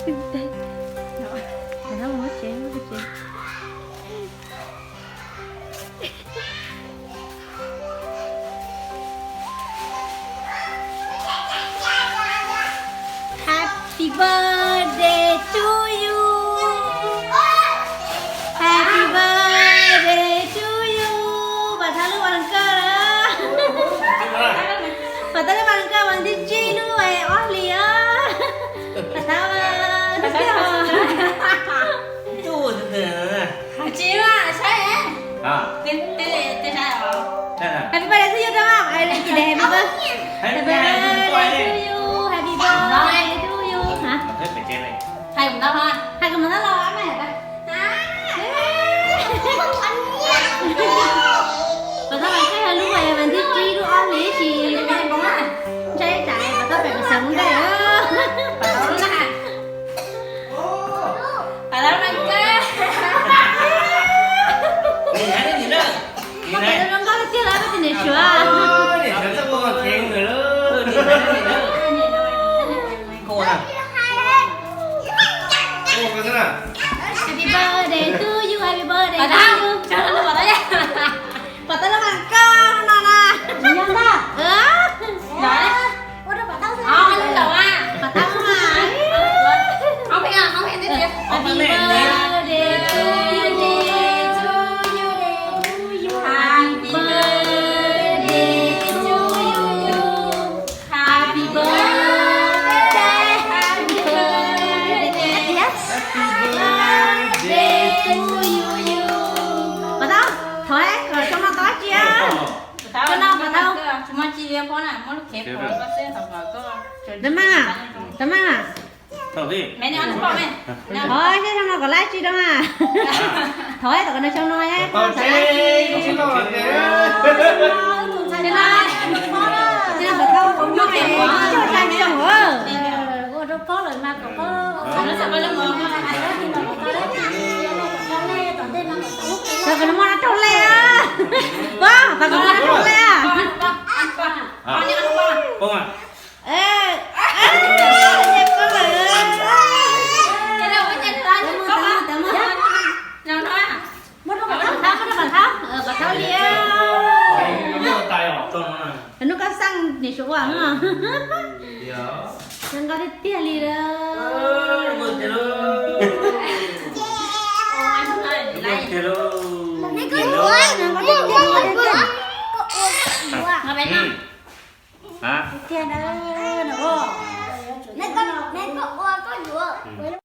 Ntawm no mus tsev, mus tsev. Happy birthday to you. Happy birthday to you. Pom tau lub vas lees koj lawm. Pom tau lub vas lees koj, vas thib tsib lub ob hlis os. Pom tau. Tsis saib. Happy birthday to you rau mas, ai, li tsis happy birthday. Happy birthday to you, happy birthday to you. Hais kom ntau los mas. Pom tau vas thib tsib lub ob hlis sis ntshai tsam pom tau pem xeev ntawd. Pom tau zoo nkauj tiag tiag los peb tus niam suav. Happy birthday to you, happy birthday to you. Pom tau lub vas koj no na. Pom tau mas. Happy birthday to you. Happy birthday to you. Happy birthday, happy birthday, happy birthday to you. Pom tau, thov kom xyoo no tau dab tsi? Xyoo no pom tau. Tau mas, tau mas. Thov seb xyoo no kom tau dab tsi rau mas. Thov kom xyoo no tau dab tsi. Tau kom nws muaj raug lej. Pom, tau kom muaj raug lej. Pom tau li. Hnub koj xaj niam suav ua no. Zoo nkauj tiag tiag li lawm. Tiag tiag.